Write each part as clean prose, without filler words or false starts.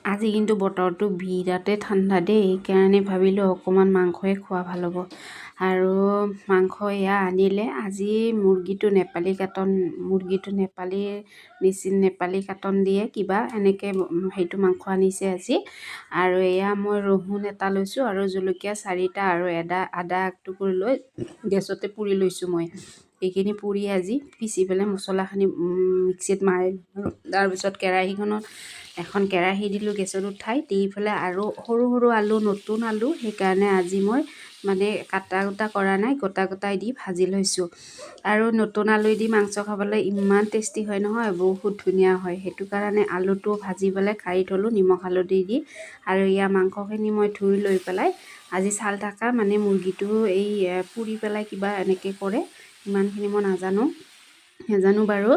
আজি কিন্তু বতৰটো বিৰাটেই ঠাণ্ডা দেই, সেইকাৰণে ভাবিলোঁ অকণমান মাংসই খোৱা ভাল হ'ব। আৰু মাংস এয়া আনিলে। আজি মুৰ্গীটো নেপালী কাটন, মুৰ্গীটো নেপালীৰ নিচিনা নেপালী কাটন দিয়ে কিবা এনেকৈ, সেইটো মাংস আনিছে আজি। আৰু এয়া মই ৰহুন এটা লৈছোঁ আৰু জলকীয়া 4টা আৰু আদা এক টুকুৰ লৈ গেছতে পুৰি লৈছোঁ মই। এইখিনি পুৰি আজি পিচি পেলাই মছলাখিনি মিক্সিত মাৰি, তাৰপিছত কেৰাহীখনত এখন কেৰাহী দিলোঁ গেছত উঠাই দি পেলাই। আৰু সৰু সৰু আলু, নতুন আলু, সেইকাৰণে আজি মই মানে কাটা কুটা কৰা নাই, গোটা গোটাই দি ভাজি লৈছোঁ। আৰু নতুন আলু দি মাংস খাবলৈ ইমান টেষ্টি হয় নহয়, বহুত ধুনীয়া হয়। সেইটো কাৰণে আলুটো ভাজি পেলাই কাঢ়ি থ'লোঁ নিমখ হালধি দি। আৰু ইয়াৰ মাংসখিনি মই ধুই লৈ পেলাই আজি ছাল থকা মানে মুৰ্গীটো এই পুৰি পেলাই কিবা এনেকৈ কৰে, ইমানখিনি মই নাজানো বাৰু।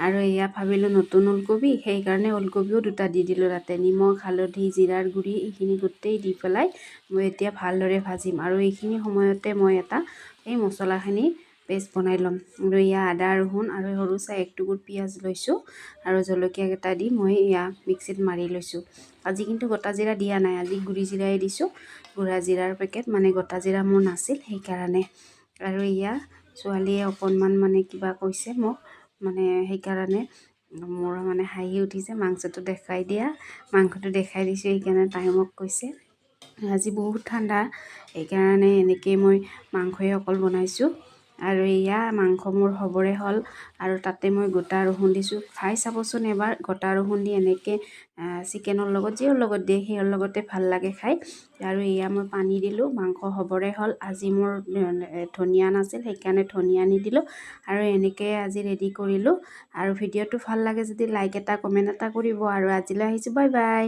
আৰু এয়া ভাবিলোঁ নতুন ওলকবি, সেইকাৰণে ওলকবিও দুটা দি দিলোঁ তাতে। নিমখ হালধি জিৰাৰ গুড়ি এইখিনি গোটেই দি পেলাই মই এতিয়া ভালদৰে ভাজিম। আৰু এইখিনি সময়তে মই এটা এই মছলাখিনি পেষ্ট বনাই ল'ম। আৰু এয়া আদা ৰহুন আৰু সৰু চাই এক টুকুৰ পিঁয়াজ লৈছোঁ আৰু জলকীয়াকেইটা দি মই এয়া মিক্সিত মাৰি লৈছোঁ। আজি কিন্তু গোটা জিৰা দিয়া নাই, আজি গুড়ি জিৰাই দিছোঁ, গুড়া জিৰাৰ পেকেট, মানে গোটা জিৰা মোৰ নাছিল সেইকাৰণে। আৰু এয়া ছোৱালীয়ে অকণমান মানে কিবা কৈছে মোক, মানে সেইকাৰণে মোৰ মানে হাঁহি উঠিছে। মাংসটো দেখাই দিয়া, মাংসটো দেখাই দিছোঁ, সেইকাৰণে তাই মোক কৈছে। আজি বহুত ঠাণ্ডা, সেইকাৰণে এনেকেই মই মাংসই অকল বনাইছোঁ। আৰু এয়া মাংস মোৰ হ'বৰে হ'ল। আৰু তাতে মই গোটা ৰহুন দিছোঁ। খাই চাবচোন এবাৰ গোটা ৰহুন দি এনেকৈ চিকেনৰ লগত, যিহৰ লগত দিয়ে সেইৰ লগতে ভাল লাগে খাই। আৰু এয়া মই পানী দিলোঁ, মাংস হ'বৰে হ'ল। আজি মোৰ ধনিয়া নাছিল, সেইকাৰণে ধনিয়া নিদিলোঁ। আৰু এনেকৈ আজি ৰেডি কৰিলোঁ। আৰু ভিডিঅ'টো ভাল লাগে যদি লাইক এটা, কমেণ্ট এটা কৰিব। আৰু আজিলৈ আহিছোঁ, বাই বাই।